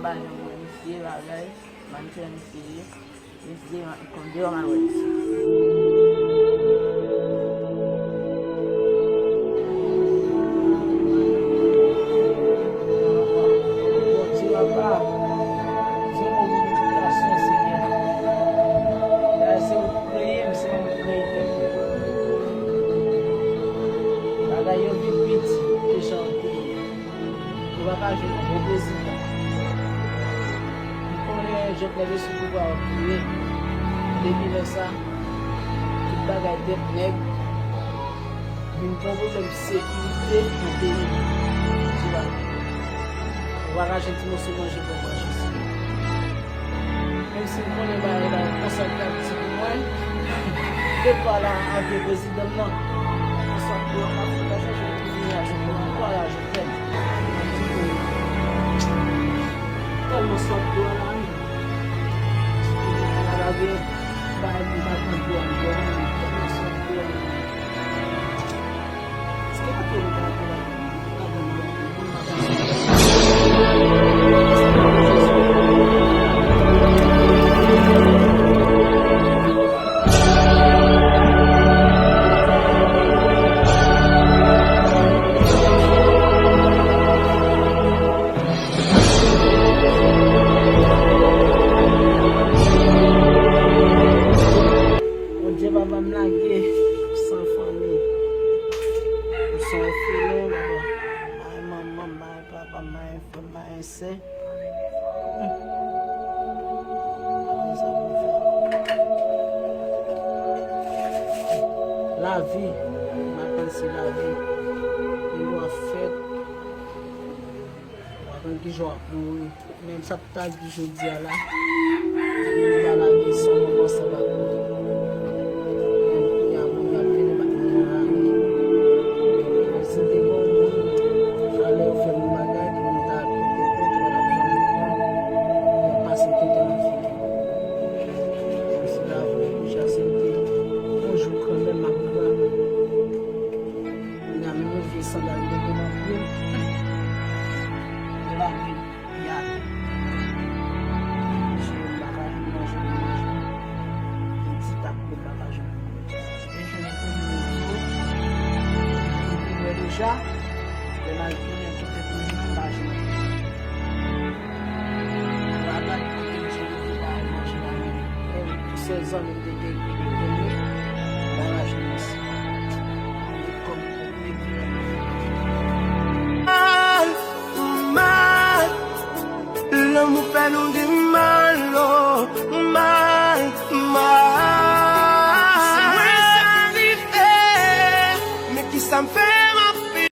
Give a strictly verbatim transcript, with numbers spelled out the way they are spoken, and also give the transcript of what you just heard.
Jan mwen misye bagay, manchè misye ye. Misye kòm deyò mal wè misye. Bondye papa, di yon mo pou pitit gason, Senyè. Bagay se ou ki kreye m, se pa mwen ki kreye tèt mwen. Bagay yo vin pi di ke jan yo te ye. Ou pa ka jwenn yon bon prezidan. M konnen Jovenel e sou pouvwa a ap touye. Depi lè sa, tout bagay dèt nèg vin pran pwoblèm sekirite nan peyi nou. Ou pa ka jwenn ti moso manje pou w manje sou. Menm si m konnen bagay la konsa k ap di pou mwen, depa la a vye prezidan m nan, konsa pou w ap fè chanje pou vini a Jovenel, pou w a Jovenel. Tèlman sòt pou w a la, wi. Bagay pou bagay pou w a Jovenel, tèlman sòt pou w a. Bondye papa m lage san fanmi. M se yon òfelen, papa. Bay manman m, bay papa m, bay frè m, bay sè. Lavi, m ap panse lavi. Gen dwa fèt. W ap konn kijan w ap mouri. Men sa m ta di jodi a la, m pa lage san mwen konsa pa kote. Men kounye a, moun yo ap vini bat mwen nan lari. Si te gen yon moun, talè yo fè m yon bagay, pou m ta kite kont, mwen ap janm pran, y ap pase tenten nan figi m. Kòmsi lavi deja se te yon jou kanmenm m ap pran. Kounye a, menm yon vye sandal m te gen nan pye m, m lage l. Ya. Manje, m pa ka jwenn manje pou manje. Yon ti tak pou m pa ka jwenn pou manje. Depi jwenn pou manje, m te bwè deja. Lè m al tounen kite pou manje, m pa jwenn. M pa gad kote m jwenn pou bay manje la, men pou sèl zanmi m te gen pou yo konnen, m pa ka jwenn isi. Mal, mal, lanmou fè nou di mal, oh, mal.